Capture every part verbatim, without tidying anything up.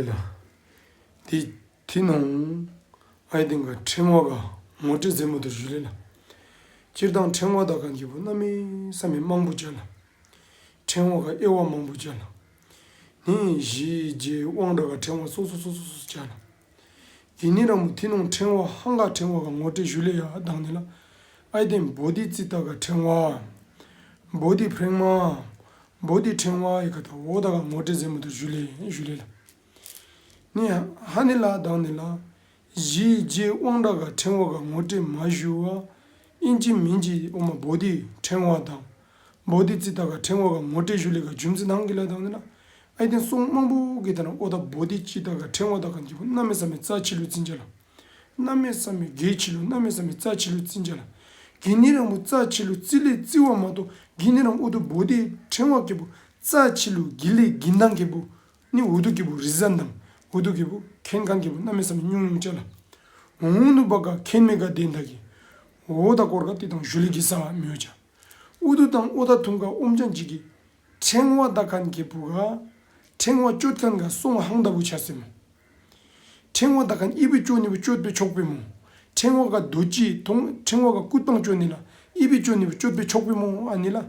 ལགས། དེ་ཐི་ནོང་ཨའི་ཏེན་ག་ཕྲེང་བ་ག་ངོ་སྤྲོད་ཟེ་མོ་དུ་ཞུ་ལེ་ལགས། སྤྱིར་བཏང་ཕྲེང་བ་དག་ཁན་ཁེ་པུ་གནམ་མེད་ས་མེད་མང་པོ་ཅ་ལགས། ཕྲེང་བ་ག་དབྱེ་བ་མང་པོ་ཅ་ལགས། ནི་གཞི་རྒྱས་དབང་དྲག་ག་ཕྲེང་བ་སོ་སོ་སོ་སོ་སོ་ཅ་ལགས། དེ་ནི་རང་མོ་ཐི་ནོང་ཕྲེང་བ་ཧང་ག་ཕྲེང་བ་ག་ངོ་སྤྲོད་ཞུ་ལེ་ཡ་དག་ནི་ལགས། ཨའི་ཏེན་བོ་དྷི་ཙིཏྟ་ག་ཕྲེང་བ། བོ་དྷི་ཕྲེང་བ། བོ་དྷི་ཕྲེང་བ་ཨི་ཀ་ཐ་འོ་དག་ག་ངོ་སྤྲོད་ཟེ་མོ་དུ་ཞུ་ལེ་ཞུ་ལེ་ལགས། ནི་ཧ་ནི་ལགས་དག་ནི་ལགས། གཞི་རྒྱས་དབང་དྲག་ག་ཕྲེང་བ་ག་ངོ་སྤྲོད་མ་ཞུ་བ། ཨིན་ཅི་མིན་ཅི་འོ་མ་བོ་དྷི་ཕྲེང་བ་དང་། བོ་དྷི་ཙིཏྟ་ག་ཕྲེང་བ་ག་ངོ་སྤྲོད་ཞུ་ལེ་ག་རྒྱུ་མཚན་ནང་གི་ལགས་དག་ནི་ལགས། ཨའི་ཏེན་སོང་མང་པོ་གི་ད་ན་འོ་ད་བོ་དྷི་ཙིཏྟ་ག་ཕྲེང་བ་དག་ཁན་ཁེ་པུ་གནམ་མེད་ས་མེད་རྩ་ཆི་ལུ་རྩིན་ཅ་ལགས། གནམ་མེད་ས་མེད་གལ་ཆི་ལུ་གནམ་མེད་ས་མེད་རྩ་ཆི་ལུ་རྩིན་ཅ་ལགས། གི་ནི་རང་མོ་རྩ་ཆི་ལུ་རྩི་ལེ་རྩི་བ་མ་གཏོགས་གི་ནི་རང་འོ་དུ་བོ་དྷི་ཕྲེང་བ་ཁེ་པུ་རྩ་ཆི་ལུ་གི་ལེ་གི་དང་ཁེ་པུ་ནི་འོ་དུ་ཁེ་པུ་རི་ཛན་དང་འོ་དུ་ཁེ་པུ་མཁྱེན་ཁན་ཁེ་པུ་གནམ་མེད་ས་མེད་ཉུང་ཉུང་ཅ་ལགས། འོ་ནུ་བ་ག་མཁྱེན་མེད་ག་དེ་དག་གི་འོ་ད་སྐོར་ག་ཏི་དང་ཞུ་ལེ་གི་ས་བ་མི་ཡོ་ཅ། འོ་དུ་དང་འོ་ད་ཐུམ་ག་ཨོམ་ཅན་ཅིག་གི་ཕྲེང་བ་དག་ཁན་ཁེ་པུ་ག་ཕྲེང་བ་གཅོད་ཁན་ག་སོང་བ་ཧང་ད་བུ་ཆ་སེ་མོ། ཕྲེང་བ་དག་ཁན་ཨི་བི་གཅོད་ནི་བུ་གཅོད་པེ་ཆོག་པེ་མོ། ཕྲེང་བ་ག་རྡོ་རྗེ་ཐོང་ཕྲེང་བ་ག་ཀུད་པང་གཅོད་ནི་ལགས། ཨི་བི་གཅོད་ནི་བུ་གཅོད་པེ་ཆོག་པེ་མོ་ཨ་ནི་ལགས།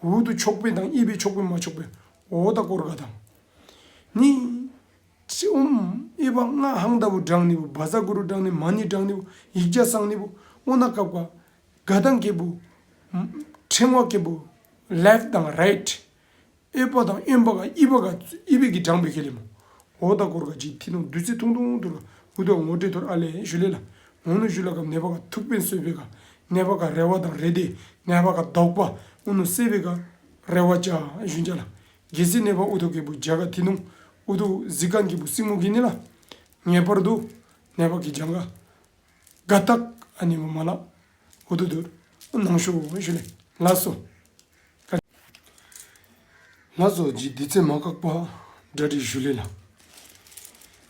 འོ་དུ་ཆོག་པེ་དང་ཨི་བི་ཆོག་པེ་མ་ཆོག་པེ་འོ་ད་སྐོར་ག་དང་། ནི་ཨོམ་ཨི་བ་ང་ཧང་ད་བུ་དྲང་ནི་བུ་བཛྲ་གུ་རུ་དྲང་ནི་མ་ཎི་དྲང་ནི་བུ་ཡིག་བརྒྱ་གསང་ནི་བུ་འོ་ན་སྐབས་ག་ག་དང་ཁེ་པུ་ཕྲེང་བ་ཁེ་པུ་ལེཕཊ་དང་རའིཊ། ཨེ་པ་དང་ཨེན་པ་ག་ཨི་བ་ག་ཨི་བི་གི་དྲང་པེ་ཁེ་ལེ་མོ། འོ་ད་སྐོར་ག་ཅིག་ཐི་ནོང་བདུད་རྩི་ཐུང་ཐུང་ཐུར་ག་འུ་དུ་ངོ་སྤྲོད་ཐོར་ཨ་ལེ་ཞུ་ལེ་ལགས། འོ་ནུ་ཞུ་ལ་ག་ནེ་བ་ག་ཐུག་པེན་སོས་པེ་ག་ནེ་བ་ག་རེ་བ་དང་རེ་ལྡེ་ནེ་བ་ག་དོགས་པ་འོ་ནུ་སེ་པེ་ག་རེ་བ་ཅ་ཞུན་ཅ་ལགས། གལ་སྲིད་ནེ་བ་འུ་དུ་ཁེ་པུ་ཇ་ག་ཐི་ནོང་འུ་དུ་གཟིགས་ཁན་ཁེ་པུ་སྲིང་མོ་གི་ནི་ལགས། ངེས་པར་དུ་ནེ་བ་གི་ཇ་ག་ག་ཏག་ཨ་ནི་མ་ལ་འུ་དུ་དུར་ནང་ཤོ་ཞུ་ལེ། ལགས་སོ། ལགས་སོ་ཇི་དི་ཚེ་མ་བཀག་པ་གྲ་སྒྲིག་ཞུ་ལེ་ལགས།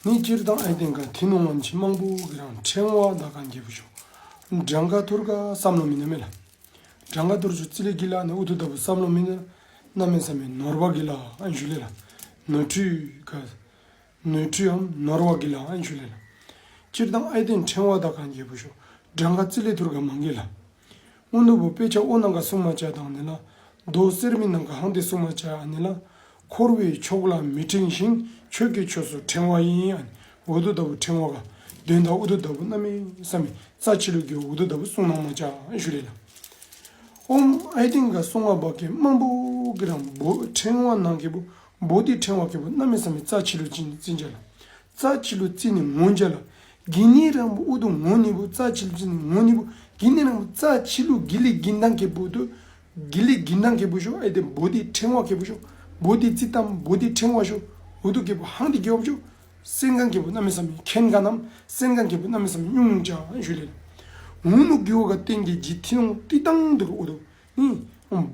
ནི་སྤྱིར་བཏང་ཨའི་ཏེན་ག་ཐི་ནོང་ཨམ་ཆི་མང་པོ་གི་རང་ཕྲེང་བ་དག་ཁན་ཁེ་པུ་ཤོ། དྲང་ག་ཐུར་ག་བསམ་བློ་མི་ན་མེ་ལགས། དྲང་ག་ཐུར་ཤོ་རྩི་ལེ་གི་ལ་ནི་འུ་དུ་ད་བུ་བསམ་བློ་མི་ན་གནམ་མེད་ས་མེད་ནོར་བ་གི་ལ་ཨན་ཞུ་ལེ་ལགས། ནོར་འཁྲུལ་ག་ནོར་འཁྲུལ་ཡང་ནོར་བ་གི་ལ་ཨན་ཞུ་ལེ་ལགས། སྤྱིར་བཏང་ཨའི་ཏེན་ཕྲེང་བ་དག་ཁན་ཁེ་པུ་ཤོ་དྲང་ག་རྩི་ལེ་ཐུར་ག་མང་གི་ལགས། འོ་ནུ་བུ་དཔེ་ཆ་འོ་ནང་ག་གསུང་མ་ཅ་དག་ནི་ལགས། མདོ་གསེར་མིག་ནང་ག་ཧང་ཏེ་གསུང་མ་ཅ་ཨ་ནི་ལགས། འཁོར་བའི་ཕྱོགས་ལ་མི་འཕྲེང་ཞིང་། ཆོས་ཀྱི་ཕྱོགས་སུ་འཕྲེང་བ་ཡིན། ཨ་ནི་འུ་དུ་ད་བུ་ཕྲེང་བ་ག་དོན་དག་འུ་དུ་ད་བུ་གནམ་མེད་ས་མེད་རྩ་ཆི་ལུ་གི་འུ་དུ་ད་བུ་གསུང་ནང་མ་ཅ་ཞུ་ལེ་ལགས། ཨོམ་ཨའི་ཏེན་ག་གསུང་བ་བ་ཁེ་མང་པོ་གི་རང་བོ་ཕྲེང་བ་ནང་ཁེ་པུ་བོ་དྷི་ཕྲེང་བ་ཁེ་པུ་གནམ་མེད་ས་མེད་རྩ་ཆི་ལུ་ཅིན་རྩིན་ཅ་ལགས། རྩ་ཆི་ལུ་རྩི་ནི་ངོ་ཅ་ལགས། གི་ནི་རང་བུ་འུ་དུ་ངོ་ནི་བུ་རྩ་ཆི་ལུ་རྩི་ནི་ངོ་ནི་བུ་གི་ནི་རང་བུ་རྩ་ཆི་ལུ་གི་ལེ་གི་དང་ཁེ་པུ་དུ་གི་ལེ་གི་དང་ཁེ་པུ་ཤོ་ཨའི་ཏེན་བོ་དྷི་ཕྲེང་བ་ཁེ་པུ་ཤོ་བོ་དྷི་ཙིཏྟམ་བོ་དྷི་ཕྲེང་བ་ཤོ་འུ་དུ་ཁེ་པུ་ཧང་ཏེ་གི་བ་ཤོ་སེམས་ཁན་ཁེ་པུ་གནམ་མེད་ས་མེད་མཁྱེན་ཁན་ནམ་སེམས་ཁན་ཁེ་པུ་གནམ་མེད་ས་མེད་ཉུང་ཉུང་ཅ་ཞུ་ལེ་ལགས། འོ་ནུ་གི་བ་ག་ཏེན་གི་ཇི་ཐི་ནོང་ཏི་དང་དུ་རུ་འུ་དུ་ནི་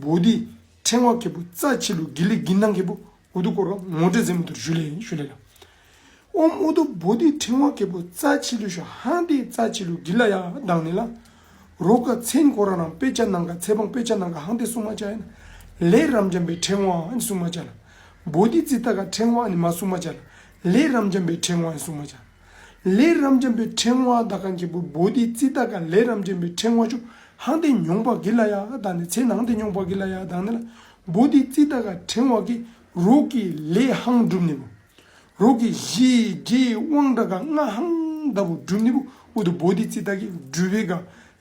བོ་དྷི་ཕྲེང་བ་ཁེ་པུ་རྩ་ཆི་ལུ་གི་ལེ་གི་དང་ཁེ་པུ་འུ་དུ་སྐོར་ག་ངོ་སྤྲོད་ཟེ་མོ་དུར་ཞུ་ལེ་ཞུ་ལེ་ལགས། ཨོམ་འུ་དུ་བོ་དྷི་ཕྲེང་བ་ཁེ་པུ་རྩ་ཆི་ལུ་ཤོ་ཧང་ཏེ་རྩ་ཆི་ལུ་གི་ལ་ཡ་དག་ནི་ལགས། རོ་ག་མཚན་ཁོ་ར་རང་དཔེ་ཆ་ནང་ག་ཚེ་འབངས་དཔེ་ཆ་ནང་ག་ཧང་ཏེ་གསུང་མ་ཅ་ཡིན་ན་ལས་རབ་འབྱམས་པའི་ཕྲེང་བ་ཨན་གསུང་མ་ཅ་ལགས། བོ་དྷི་ཙིཏྟ་ག་ཕྲེང་བ་ཨ་ནི་མ་གསུང་མ་ཅ་ལགས། ལས་རབ་འབྱམས་པའི་ཕྲེང་བ་ཨན་གསུང་མ་ཅ་ལགས། ལས་རབ་འབྱམས་པའི་ཕྲེང་བ་དག་ཁན་ཁེ་པུ་བོ་དྷི་ཙིཏྟ་ག་ལས་རབ་འབྱམས་པའི་ཕྲེང་བ་ཤོ་ཧང་ཏེ་མྱོང་པ་གི་ལ་ཡ་དག་ནི་ཚེ་ནང་ཏེ་མྱོང་པ་གི་ལ་ཡ་དག་ནི་ལགས། བོ་དྷི་ཙིཏྟ་ག་ཕྲེང་བ་གི་རོ་གི་ལས་ཧང་སྒྲུབ་ནི་བུ་རོ་གི་གཞི་རྒྱས་དབང་དྲག་ག་ལྔ་ཧང་ད་བུ་སྒྲུབ་ནི་བུ་འུ་དུ་བོ་དྷི་ཙིཏྟ་གི་སྒྲུབ་པེ་ག་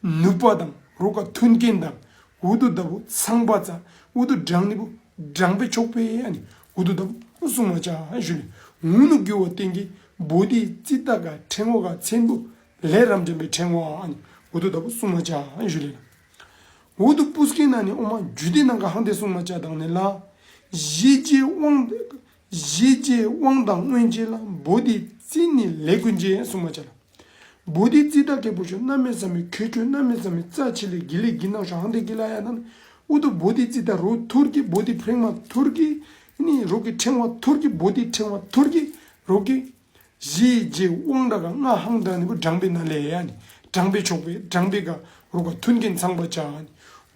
ནུས་པ་དང་རོ་ག་མཐུན་རྐྱེན་དང་འུ་དུ་ད་བུ་ཚང་པ་ཙ་འུ་དུ་དྲང་ནི་བུ་དྲང་པེ་ཆོག་པེ་ཨ་ནི་འུ་དུ་ད་བུ་གསུང་མ་ཅ་ཞུ་ལེ། འོ་ནུ་གི་བ་ཏེན་གི་བོ་དྷི་ཙིཏྟ་ག་ཕྲེང་བ་ག་མཚན་བུ་ལས་རབ་འབྱམས་པའི་ཕྲེང་བ་ཨ་ནི་འུ་དུ་ད་བུ་གསུང་མ་ཅ་ཞུ་ལེ་ལགས། འུ་དུ་པུས་ཀི་ན་ནི་ཨོ་མ་རྒྱུད་སྡེ་ནང་ག་ཧང་ཏེ་གསུང་མ་ཅ་དག་ནི་ལགས། གཞི་རྒྱས་དབང་གཞི་རྒྱས་དབང་དང་མངོན་རྒྱལ་ལ། བོ་དྷི་རྩི་ནི་ལས་ཀུན་རྒྱལ་གསུང་མ་ཅ་ལགས། བོ་དྷི་ཙིཏྟ་ཁེ་པུ་ཤོ་གནམ་མེད་ས་མེད་ཁེ་ཆོ་གནམ་མེད་ས་མེད་རྩ་ཆི་ལེ་གི་ལེ་གི་དང་ཤོ་ཧང་ཏེ་གི་ལ་ཡ་དག་ནི་འུ་དུ་བོ་དྷི་ཙིཏྟ་རོ་ཐུར་གི་བོ་དྷི་ཕྲེང་བ་ཐུར་གི་ནི་རོ་གི་ཕྲེང་བ་ཐུར་གི་བོ་དྷི་ཕྲེང་བ་ཐུར་གི་རོ་གི་གཞི་རྒྱས་དབང་དྲག་ག་ལྔ་ཧང་ད་ནི་བུ་དྲང་པེ་ན་ལེ་ཡ་ནི་དྲང་པེ་ཆོག་པེ་དྲང་པེ་ག་རོ་ག་མཐུན་རྐྱེན་ཚང་པ་ཅ་ནི་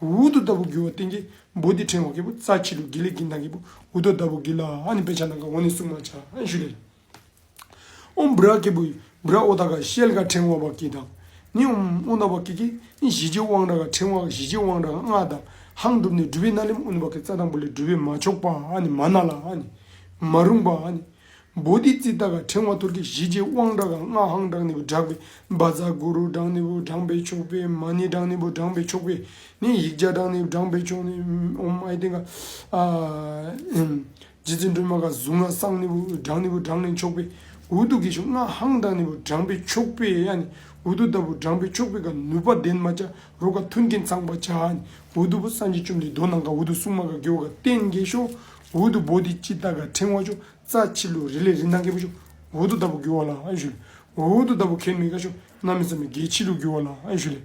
འུ་དུ་ད་བུ་གི་བ་ཏེན་གི་བོ་དྷི་ཕྲེང་བ་ཁེ་པུ་རྩ་ཆི་ལུ་གི་ལེ་གི་དང་ཁེ་པུ་འུ་དུ་ད་བུ་གི་ལ་ཨ་ནི་དཔེ་ཆ་ནང་ག་འོ་ནི་གསུང་མ་ཅ་ཞུ་ལེ། ཨོམ་བྲག་ཁེ་བུ་བྲག་ཨོ་ཐ་ག་ཤེལ་ག་ཕྲེང་བ་བ་ཀི་དང་། ནི་ཨོམ་ཨོ་ན་བ་ཀི་ཀི་ནི་ཞི་རྒྱས་དབང་དྲག་ག་ཕྲེང་བ་ཞི་རྒྱས་དབང་དྲག་ག་ལྔ་དང་། ཧང་གྲུབ་ནི་གྲུབ་པའི་ནང་ལེམ་ཨོ་ན་བ་ཀི་རྩ་དང་པོ་ལས་གྲུབ་པའི་མ་ཆོག་པ་ཨ་ནི་མ་ན་ལ་ཨ་ནི་མ་རུང་པ་ཨ་ནི། བོ་དྷི་ཙིཏྟ་ག་ཕྲེང་བ་ཐུར་གི་ཞི་རྒྱས་དབང་དྲག་ག་ལྔ་ཧང་དྲག་ནི་བུ་དྲག་པའི་བཛྲ་གུ་རུ་དྲག་ནི་བུ་དྲང་པའི་ཆོག་པའི་མ་ཎི་དྲག་ནི་བུ་དྲང་པའི་ཆོག་པའི་ནི་ཡིག་བརྒྱ་དྲག་ནི་བུ་དྲང་པའི་ཆོག་ནི་ཨོམ་ཨའི་ཏེན་ག་ཨ་རྗེ་བཙུན་སྒྲོལ་མ་ག་གཟུངས་སྔགས་བསང་ནི་བུ་དྲག་ནི་བུ་དྲག་ནི་ཆོག་པའི་ཨུ་ཐུ་གི་ཤོ་ལྔ་ཧང་དྲག་ནི་བུ་དྲང་པའི་ཆོག་པའི་ཨ་ནི་ཨུ་ཐུ་ད་བུ་དྲང་པའི་ཆོག་པའི་ག་ནུས་པ་ལྡན་མ་ཅ་རོ་ག་མཐུན་རྐྱེན་ཚང་པ་ཅ་ཨ་ནི་ཨུ་ཐུ་བུ་སངས་རྒྱས་བཅོམ་ལྡན་མདོ་ནང་ག་ཨུ་ཐུ་གསུངས་མ་ག་གི་བ་ག་བརྟེན་གི་ཤོ་ཨུ་ཐུ་བོ་དྷི་ཙིཏྟ་ག་ཕྲེང་བ་ཤོ་རྩ་ཆི་ལུ་རི་ལེ་རི་ནང་གི་བུ་ཤོ་ཨུ་ཐུ་ད་བུ་གི་བ་ལ་ཨ་ཞུ་ལེ། ཨུ་ཐུ་ད་བུ་ཁེན་མི་ག་ཤོ་གནམ་མེད་ས་མེད་གལ་ཆི་ལུ་གི་བ་ལ་ཨ་ཞུ་ལེ།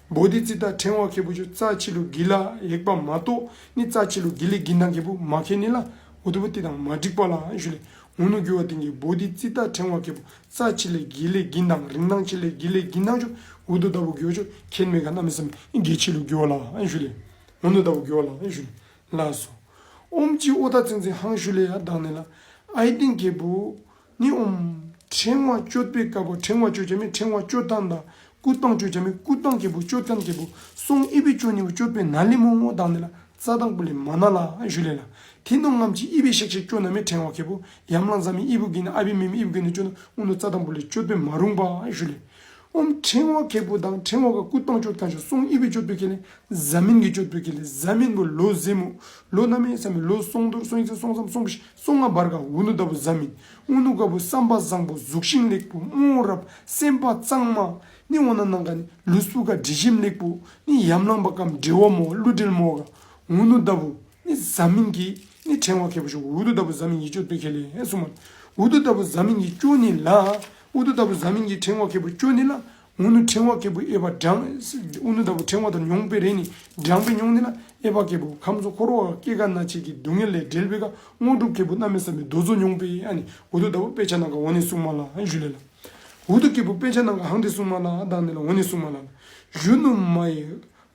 བོ་དྷི་ཙིཏྟ་ཕྲེང་བ་ཁེ་བུ་ཤོ་རྩ་ཆི་ལུ་གི་ལ་ཡེག་པ་མ་གཏོགས་ནི་རྩ་ཆི་ལུ་གི་ལེ་གི་ནང་གི་བུ་མ་ཁེན་ནི་ལ་ཨུ་ཐུ་བུ་ཏི་དང་མ་འགྲིག་པ་ལ་ཨ་ཞུ་ལེ། ཨུ་ནུ་གི་བ་ཏིང་གི་བོ་དྷི་ཙིཏྟ་ཕྲེང་བ་ཁེ་བུ་རྩ་ཆི་ལེ་གི་ལེ་གི་ནང་རིང་ནང་ཆི་ལེ་གི་ལེ་གི་ནང་ཤོ་ཨུ་ཐུ་ད་བུ་གི་བ་ཤོ་ཁེན་མི་ག་གནམ་མེད་ས་མེད་གལ་ཆི་ལུ་གི་བ་ལ་ཨ་ཞུ་ལེ། ཨུ་ནུ་ད་བུ་གི་བ་ལ་ཨ་ཞུ་ལེ། ལགས་སོ། ཨོམ་ཅི་ཨོ་ཐ་ཚིང་ཚིང་ཧང་ཞུ་ལེ་ཡ་དག་ནི་ལ། ཨའི་ཏེན་ཁེ་བུ་ནི་ཨོམ་ཕྲེང་བ་གཅོད་པའི་སྐབས་ཕྲེང་བ་གཅོད་ཅ་མི་ཕྲེང་བ་གཅོད་ཐངས་དང་སྐུད་པང་གཅོད་ཅ་མི་སྐུད་པང་ཁེ་བུ་གཅོད་ཐངས་ཁེ་བུ་སོང་ཨི་བི་གཅོད་ནི་བུ་གཅོད་པའི་ནང་ལེ་མོ་དག་ནི་ལ་རྩ་དང་པོ་ལེ་མ་ན་ལ་ཨ་ཞུ་ལེ་ལ། ཐི་ནོང་ངམ་ཅི་ཨི་བི་ཤེག་ཤེག་གཅོད་ན་མི་ཕྲེང་བ་ཁེ་བུ་ཡམ་ལང་ཟ་མི་ཨི་བུ་གི་ནི་ཨ་བི་མེ་མི་ཨི་བུ་གི་ནི་གཅོད་ན་ཨུ་ནུ་རྩ་དང་པོ་ལེ་གཅོད་པའི་མ་རུང་པ་ཨ་ཞུ་ལེ། ཨོམ་ཕྲེང་བ་ཁེ་བུ་དང་ཕྲེང་བ་ག་སྐུད་པང་གཅོད་ཁན་ཤོ་སོང་ཨི་བི་གཅོད་པའི་ཁེ་ལེ། ཟ་མིན་གི་གཅོད་པའི་ཁེ་ལེ། ཟ་མིན་བུ་ལོ་ཟེ་མོ། ལོ་གནམ་མེད་ས་མེད་ལོ་སོང་དུར་སོང་ཡིག་ཚེ་སོང་སམ་སོང་བི་ཤི་སོང་ང་བར་ག་ཨུ་ནུ་ད་བུ་ཟ་མིན། ཨུ་ནུ་ག་བུ་བསམ་པ་བཟང་པོ་གཟུགས་ཤིང་ལེགས་པོ་རྨོངས་རབ་སེམས་པ་གཙང་མ། ནི་ཨོ་ན་ནང་ག་ནི་ལུས་པོ་ག་དྲི་ཞིམ་ལེགས་པོ། ནི་ཡམ་ལང་པ་ཀམ་འབྲེལ་བ་མོ་ཀླུ་འབྲེལ་མོ་ག་ཨུ་ནུ་ད་བུ། ནི་ཟ་མིན་གི་ནི་ཕྲེང་བ་ཁེ་བུ་ཤོ་ཨུ་ཐུ་ད་བུ་ཟ་མིན་གི་གཅོད་པའི་ཁེ་ལེ་ཨེ་སུ་མ། ཨུ་ཐུ་ད་བུ་ཟ་མིན་གི་གཅོད་ནི་ལ། ཨུ་ཐུ་ད་བུ་ཟ་མིན་གི་ཕྲེང་བ་ཁེ་བུ་གཅོད་ནི་ལ། ཨུ་ནུ་ཕྲེང་བ་ཁེ་བུ་ཨེ་བ་དྲང་། ཨུ་ནུ་ད་བུ་ཕྲེང་བ་དང་མྱོང་པའི་རེ་ནི་དྲང་པའི་མྱོང་ནི་ལ་ཨེ་བ་ཁེ་བུ་ཁམས་གསུམ་འཁོར་བ་སྐྱེ་རྒ་ན་འཆི་གི་སྡུག་བསྔལ་ལས་བསྒྲལ་བའི་ག་དངོས་གྲུབ་ཁེ་བུ་གནམ་མེད་ས་མེད་དོ་ཟོ་མྱོང་པའི་ཨ་ནི་ཨུ་ཐུ་ད་བུ་དཔེ་ཆ་ནང་ག་འོ་ནི་སུ་མ་ལ་ཨ་ཞུ་ལེ་ལ། ཨུ་ཐུ་ཁེ་བུ་དཔེ་ཆ་ནང་ག་ཧང་དེ་སུ་མ་ལ་དག་ནི་ལ་འོ་ནི་སུ་མ་ལ་ལ། གཞོན་ནུ་མ་ཡི་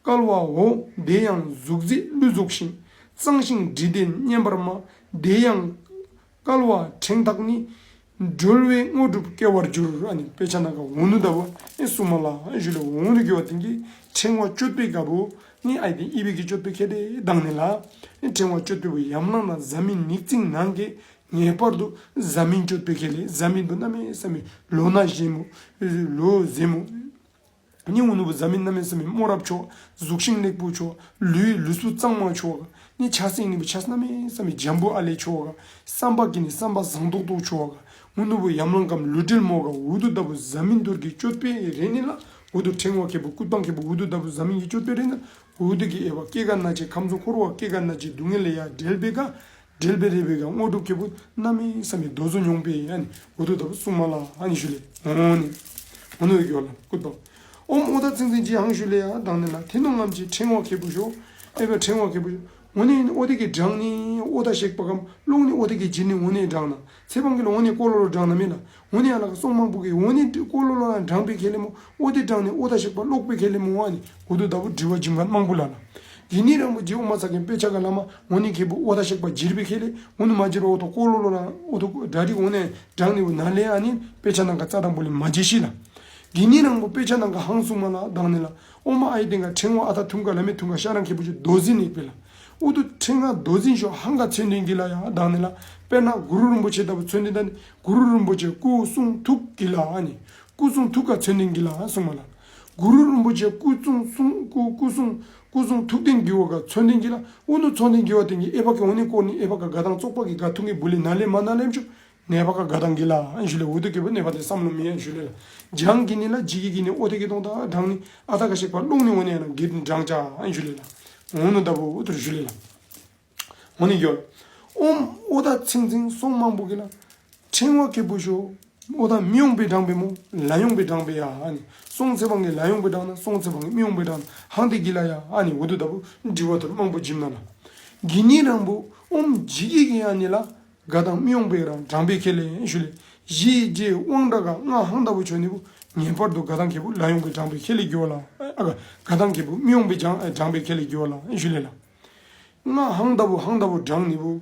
སྐལ་བའོ། དེ་ཡང་གཟུགས་མཛེས་ལུས་རྫོགས་ཤིང་། གཙང་ཞིང་དྲི་ལྡན་སྙན་པར་སྨྲ། དེ་ཡང་སྐལ་བ་ཕྲེང་ཐག་ནི། གྲོལ་བའི་དངོས་གྲུབ་སྐྱེ་བར་འགྱུར། ཨ་ནི་དཔེ་ཆ་ནང་ག་འོ་ནུ་ད་བུ་ཨེ་སུ་མ་ལ་ཨ་ཞུ་ལེ། འོ་ནུ་གི་བ་ཏིང་གི་ཕྲེང་བ་གཅོད་པའི་ག་བུ་ནི་ཨའི་ཏེན་ཨི་བི་གི་གཅོད་པའི་ཁེ་ལེ་དག་ནི་ལ། ཨེ་ཕྲེང་བ་གཅོད་པའི་བུ་ཡམ་ལང་ན་ཟ་མིན་ཉིག་ཙིང་ནང་གི་ངེས་པར་དུ་ཟ་མིན་གཅོད་པའི་ཁེ་ལེ། ཟ་མིན་བུ་གནམ་མེད་ས་མེད་ལོ་ན་ཟེ་མོ། ལོ་ཟེ་མོ། ནི་ཨུ་ནུ་བུ་ཟ་མིན་གནམ་མེད་ས་མེད་རྨོངས་རབ་ཆོ་ག། གཟུགས་ཤིང་ལེགས་པོ་ཆོ་ག། ལུས་ལུས་པོ་གཙང་མ་ཆོ་ག། ནི་ཆ་སེང་ནི་བུ་ཆ་གནམ་མེད་ས་མེད་འཇམ་པོ་ཨ་ལེ་ཆོ་ག། བསམ་པ་གི་ནི་བསམ་པ་བཟང་ཏོག་ཏོ་ཆོ་ག། ཨུ་ནུ་བུ་ཡམ་ལང་ཀམ་ལུས་འབྲེལ་མོ་ག་ཨུ་ཐུ་ད་བུ་ཟ་མིན་ཐུར་གི་གཅོད་པའི་རེ་ནི་ལ། ཨུ་ཐུ་ཕྲེང་བ་ཁེ་བུ་སྐུད་པང་ཁེ་བུ་ཨུ་ཐུ་ད་བུ་ཟ་མིན་གི་གཅོད་པའི་རེ་ནི་ལ། ཨུ་ཐུ་གི་ཨེ་བ་སྐྱེ་རྒ་ན་འཆི་ཁམས་གསུམ་འཁོར་བ་སྐྱེ་རྒ་ན་འཆི་སྡུག་བསྔལ་ལས་ཡ་བསྒྲལ་བའི་ག། འབྲེལ་བའི་རེ་བའི་ག་དངོས་གྲུབ་ཁེ་བུ་གནམ་མེད་ས་མེད་དོ་ཟོ་མྱོང་པའི་ཨ་ནི་ཨུ་ཐུ་ད་བུ་སུ་མ་ལ་ཨ་ནི་ཞུ་ལེ། འོ་ནི་འོ་ནི་གི་བ་ལ་སྐུད་པ། ཨོམ་ཨོ་ཐ་ཚིང་ཚིང་ཅི་ཧང་ཞུ་ལེ་ཡ་དག་ནི་ལ། ཐི་ནོང་ངམ་ཅི་ཕྲེང་བ་ཁེ་བུ་ཤོ་ཨེ་བ་ཕྲེང་བ་ཁེ་བུ་ཤོ་འོ་ནི་ཨོ་ཐ་གི་དྲང་ནི་ཨོ་ཐ་ཤེག་པ་ཀམ་ལོང་ནི་ཨོ་ཐ་གི་ཇི་ནི་འོ་ནི་དྲང་ན་ཚེ་བང་གི་ལ་འོ་ནི་ཀོ་ལོ་ལོ་དྲང་ན་མི་ལ། འོ་ནི་ཨ་ལ་ཀ་སོང་མང་པོ་གི་འོ་ནི་ཀོ་ལོ་ལོ་ལ་དྲང་པའི་ཁེ་ལེ་མོ། ཨོ་ཐ་དྲང་ནི་ཨོ་ཐ་ཤེག་པ་ལོག་པའི་ཁེ་ལེ་མོ་ཨ་ནི་ཨུ་ཐུ་ད་བུ་དྲི་བ་ཇིམ་ག་མང་པོ་ལ་ལ། གི་ནི་རང་བུ་ཇི་ཨོ་མ་ས་གི་དཔེ་ཆ་ག་ལ་མ་འོ་ནི་ཁེ་བུ་ཨོ་ཐ་ཤེག་པ་ཇིར་བའི་ཁེ་ལེ། འོ་ནི་མ་ཇིར་བ་ཨོ་ཐ་ཀོ་ལོ་ལོ་ལ་ཨོ་ཐ་ཀོ་དྲ་རི་འོ་ནི་དྲང་ནི་བུ་ན་ལེ་ཨ་ནི་དཔེ་ཆ་ནང་ག་རྩ་དང་པོ་ལེ་མ་ཇི་ཤི་ལ། གི་ནི་རང་བུ་དཔེ་ཆ་ནང་ག་ཧང་སུ་མ་ལ་དག་ནི་ལ། ཨོ་མ་ཨའི་ཏེན་ག་ཕྲེང་བ་ཨ་ཐ་ཐུང་ག་ལ་མེ་ཐུང་ག་ཤ་རང་ཁེ་བུ་ཇི་རྡོ་ཟིན་ནི་པེ་ལ། ཨུ་ཐུ་ཕྲེང་ང་རྡོ་ཟིན་ཤོ་ཧང་ག་མཚོན་དོན་གི་ལ་ཡ་དག་ནི་ལ། དཔེར་ན་གུ་རུ་རིན་པོ་ཆེ་ད་བུ་མཚོན་དོན་ད་ནི་གུ་རུ་རིན་པོ་ཆེ་སྐུ་གསུང་ཐུགས་གི་ལ་ཨ་ནི། སྐུ་གསུང་ཐུགས་ག་མཚོན་དོན་གི་ལ་སུ་མ་ལ། གུ་རུ་རིན་པོ་ཆེ་སྐུ་གསུང་གསུང་སྐུ་སྐུ་གསུང་སྐུ་གསུང་ཐུགས་ལྡན་གི་བ་ག་མཚོན་དོན་གི་ལ། ཨུ་ནུ་མཚོན་དོན་གི་བ་ཏེན་གི་ཨེ་བ་གི་འོ་ནི་ཀོ་ནི་ཨེ་བ་ག་ག་དང་ཙོག་པ་གི་ག་ཐུང་གི་བུ་ལི་ན་ལེ་མ་ན་ལེ་མ་ཅུ། ནེ་བ་ག་ག་དང་གི་ལ་ཨན་ཞུ་ལེ། ཨུ་ཐུ་ཁེ་བུ་ནེ་བ་ཏེ་སམ་ལོ་མི་ཨན་ཞུ་ལེ་ལ། ཇང་གི་ནི་ལ་ཇི་གི་གི་ནི་ཨོ་ཐེ་གི་དོང་ད་དྲང་ནི་ཨ་ཐ་ག་ཤེག་པ་ལོང་ནི་འོ་ནི་ཨ་ན་གི་ནི་དྲང་ཅ་ཨན་ཞུ་ལེ་ལ། འོ་ནུ་ད་བུ་ཨུ་ཐུར་ཞུ་ལེ་ལ། འོ་ནི་གྱོ། ཨོམ་ཨོ་ཐ་ཚིང་ཚིང་སོང་མང་པོ་གི་ལ། ཕྲེང་བ་ཁེ་བུ་ཤོ། ཨོ་ཐ་མི་ཡོང་པའི་དྲང་པའི་མོ། ལ་ཡོང་པའི་དྲང་པའི་ཡ་ཨ་ནི། སོང་ཚེ་བང་གི་ལ་ཡོང་པའི་དྲང་ན་སོང་ཚེ་བང་གི་མི་ཡོང་པའི་དྲང་ན་ཧང་ཏེ་གི་ལ་ཡ་ཨ་ནི། ཨུ་ཐུ་ད་བུ་དྲི་བ་ཐུར་མང་པོ་ཇིམ་ན་ལ། གི་ནི་རང་བུ་ཨོམ་ཇི་གི་གི་ཨ་ནི་ལ། ག་དང་མི་ཡོང་པའི་རང་དྲང་པའི་ཁེ་ལེ་ཨན་ཞུ་ལེ། ཞི་རྒྱས་དབང་དྲག་ག་ལྔ་ཧང་ད་བུ་ཆོ་ནི་བུ་ངེས་པར་དུ་ག་དང་ཁེ་བུ་ལ་ཡོང་པའི་དྲང་པའི་ཁེ་ལེ་གྱོ་ལ། ཨ་ག་ག་དང་ཁེ་བུ་མི་ཡོང་པའི་དྲང་དྲང་པའི་ཁེ་ལེ་གྱོ་ལ་ཨན་ཞུ་ལེ་ལ། ལྔ་ཧང་ད་བུ་ཧང་ད་བུ་དྲང་ནི་བུ།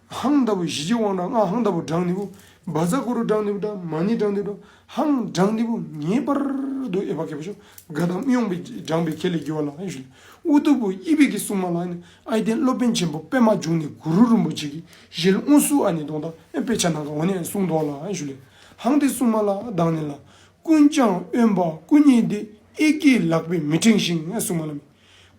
ཧང་ད་བུ་ཞི་རྒྱས་དབང་དྲག་ལྔ་ཧང་ད་བུ་དྲང་ནི་བུ། བཛྲ་གུ་རུ་དྲང་ནི་བུ་དྲ་མ་ཎི་དྲང་ནི་བུ་དྲ་ཧང་དྲང་ནི་བུ་ངེས་པར་དུ་ཨའི་བ་ཁེ་བུ་ཤོ་ག་དང་མི་ཡོང་བའི་དྲང་བའི་ཁེ་ལས་གི་ཝ་ལ་ཨན་ཞུ་ལེ། ཨུ་ཐུ་བུ་ཨི་བི་གི་སྲུང་མ་ལ་ཨ་ནི་ཨའི་ཏེན་སློབ་དཔོན་ཆེན་པོ་པདྨ་འབྱུང་གནས་གུ་རུ་རིན་པོ་ཆེ་གི་ཞལ་དབུ་སུ་ཨ་ནི་དོང་དང་ཨེ་དཔེ་ཆ་ནང་ག་འོ་ནི་ཨན་གསུང་དོ་ལ་ཨན་ཞུ་ལེ། ཧང་ཏེ་སྲུང་མ་ལ་དང་ནི་ལ། ཀུན་ཀྱང་དབེན་པ་སྐུ་ཉིད་དེ། ཨེ་ཀྱེ་ལག་པས་མི་འཕྲེང་ཞིང་ཨ་གསུང་མ་ལ་མི།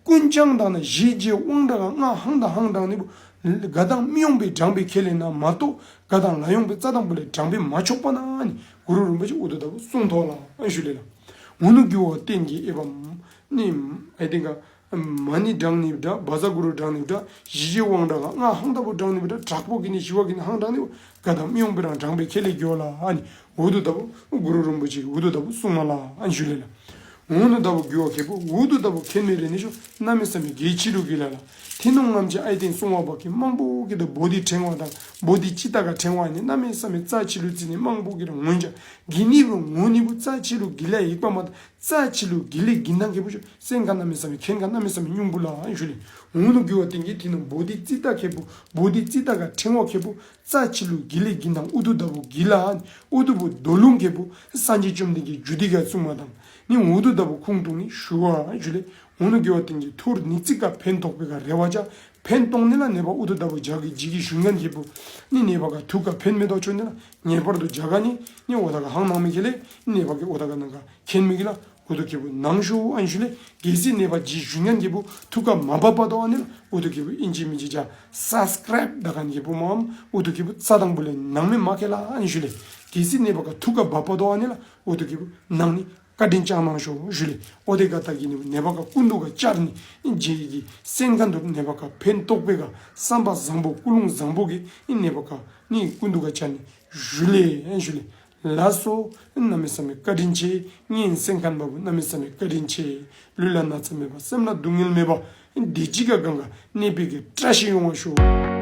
ཀུན་ཀྱང་དང་ན་ཞི་རྒྱས་དབང་དྲག་ག་ང་ཧང་དང་ཧང་དྲང་ནི་བུ་ག་དང་མི་ཡོང་བའི་དྲང་བའི་ཁེ་ལས་ན་མ་གཏོགས་ག་དང་ལ་ཡོང་བའི་རྩ་དང་པོ་ལས་དྲང་བའི་མ་ཆོག་པ་ན་ནི་གུ་རུ་རིན་པོ་ཆེ་ཨུ་ཐུ་ད་བུ་གསུང་དོ་ལ་ཨན་ཞུ་ལེ་ལ། འུ་ནུ་གི་ཝ་བརྟེན་གྱི་ཨའི་བ་ནི་ཨའི་ཏེན་ག་མ་ཎི་དྲང་ནི་བུ་དྲ་བཛྲ་གུ་རུ་དྲང་ནི་བུ་དྲ་ཞི་རྒྱས་དབང་དྲག་ག་ང་ཧང་ད་བུ་དྲང་ནི་བུ་དྲ་དྲག་པོ་གི་ནི་ཞི་བ་གི་ནི་ཧང་དྲང་ནི་བུ་ག་དང་མི་ཡོང་བའི་རང་དྲང་བའི་ཁེ་ལས་གི་ཝ་ལ་ཨ་ནི་ཨུ་ཐུ་ད་བུ་གུ་རུ་རིན་པོ་ཆེ་ཨུ་ཐུ་ད་བུ་གསུང་མ་ལ་ཨན་ཞུ་ལེ་ལ། འུ་ནུ་ད་བུ་གི་ཝ་ཁེ་བུ་ཨུ་ཐུ་ད་བུ་ཁེན་མེ་རེ་ནི་ཤོ་གནམ་མེད་ས་མེད་གལ་ཆི་རུ་གི་ལ་ལ། ཐི་ནོང་ངམ་ཅི་ཨའི་ཏེན་སྲུང་བ་བ་གི་མང་པོ་གི་ད་བོ་དྷི་ཕྲེང་བ་དང་བོ་དྷི་ཙིཏྟ་ག་ཕྲེང་བ་ནི་གནམ་མེད་ས་མེད་རྩ་ཆི་རུ་རྩི་ནི་མང་པོ་གི་རང་ངོ་ཅ་གི་ནི་བུ་ངོ་ནི་བུ་རྩ་ཆི་རུ་གི་ལ་ཡིག་པ་མ་ད་རྩ་ཆི་རུ་གི་ལ་གི་ནང་ཁེ་བུ་ཤོ་སེམས་ཁ་གནམ་མེད་ས་མེད་ཁེན་ཁ་གནམ་མེད་ས་མེད་ཉུང་བུ་ལ་ཨན་ཞུ་ལེ། འུ་ནུ་གི་ཝ་བརྟེན་གྱི་ཐི་ནོང་བོ་དྷི་ཙིཏྟ་ཁེ་བུ་བོ་དྷི་ཙིཏྟ་ག་ཕྲེང་བ་ཁེ་བུ་རྩ་ཆི་རུ་གི་ལ་གི་ནང་ཨུ་ཐུ་ད་བུ་གི་ལ་ཨུ་ཐུ་བུ་དོ་ལུང་ཁེ་བུ་སངས་རྒྱས་བཅོམ་ལྡན་གྱི་རྒྱུད་སྡེ་ག་གསུང་མ་དང་ནི་ཨུ་ཐུ་ད་བུ་ཁུངས་གཏུགས་ནི་ཞུ་བ་ཨན་ཞུ་ལེ། འུ་ནུ་གི་ཝ་བརྟེན་གྱི་ཐུར་ནི་ཙི་ག་ཕན་ཐོགས་པའི་ག་རེ་བ་ཅ་ཕན་ཐོགས་ནི་ལ་ནེ་བ་ཨུ་ཐུ་ད་བུ་ཇ་གི་ཇི་གི་ཞུ་ཉན་ཁེ་བུ་ནི་ནེ་བ་ག་ཐུགས་ག་ཕན་མེ་དོ་ཆོ་ནི་ལ་ངེས་པར་དུ་ཇ་ག་ནི་ནི་ཝ་ད་ག་ཧང་ནང་མེ་ཁེ་ལེ་ནེ་བ་གི་ཝ་ད་ག་ནང་ག་ཁེན་མེ་གི་ལ། ཨུ་ཐུ་ཁེ་བུ་ནང་ཞུ་ཨན་ཞུ་ལེ། གལ་སྲིད་ནེ་བ་ཇི་ཞུ་ཉན་ཁེ་བུ་ཐུགས་ཀ་མ་བབ་པ་དོ་ཨ་ནི་ལ་ཨུ་ཐུ་ཁེ་བུ་ཨིན་ཅི་མིན་ཅི་ཇ་སབ་སི་ཀ་རའིབ་ད་ག་ནི་ཁེ་བུ་མ་ཨུ་ཐུ་ཁེ་བུ་རྩ་དང་པོ་ལས་ནང་མེ་མ་ཁེ་ལ་ཨན་ཞུ་ལེ། གལ་སྲིད་ནེ་བ་ཀ་ཐུགས་ཀ་བབ་པ་དོ་ཨ་ནི་ལ་ཨུ་ཐུ་ཁེ་བུ་ནང་ནི་བཀའ་དྲིན་བསྐྱང་གནང་ཤོ་ཞུ་ལེ། ཨོ་དེ་ག་ད་གི་ནི་ནེ་བ་ཀ་ཀུན་ཏུ་ག་བཅར་ནི་ཇི་གི་སེམས་ཁ་འདུག་ནེ་བ་ཀ་ཕན་ཐོགས་པའི་ག་བསམ་པ་བཟང་པོ་ཀུན་སློང་བཟང་པོ་གི་ནེ་བ་ཀ་ནི་ཀུན་ཏུ་ག་བཅར་ནི་ཞུ་ལེ་ཨན་ཞུ་ལེ། ལགས་སོ། གནམ་མེད་ས་མེད་བཀའ་དྲིན་ཆེ། ངན་སེམས་ཁན་པ་བུ་གནམ་མེད་ས་མེད་བཀའ་དྲིན་ཆེ། ལུས་ལ་ན་ཚ་མེད་པ་སེམས་ལ་སྡུག་བསྔལ་མེད་པ་བདེ་སྐྱིད་ག་གང་ག་གནས་པའི་གི་བཀྲ་ཤིས་ཡོང་བ་ཤོག།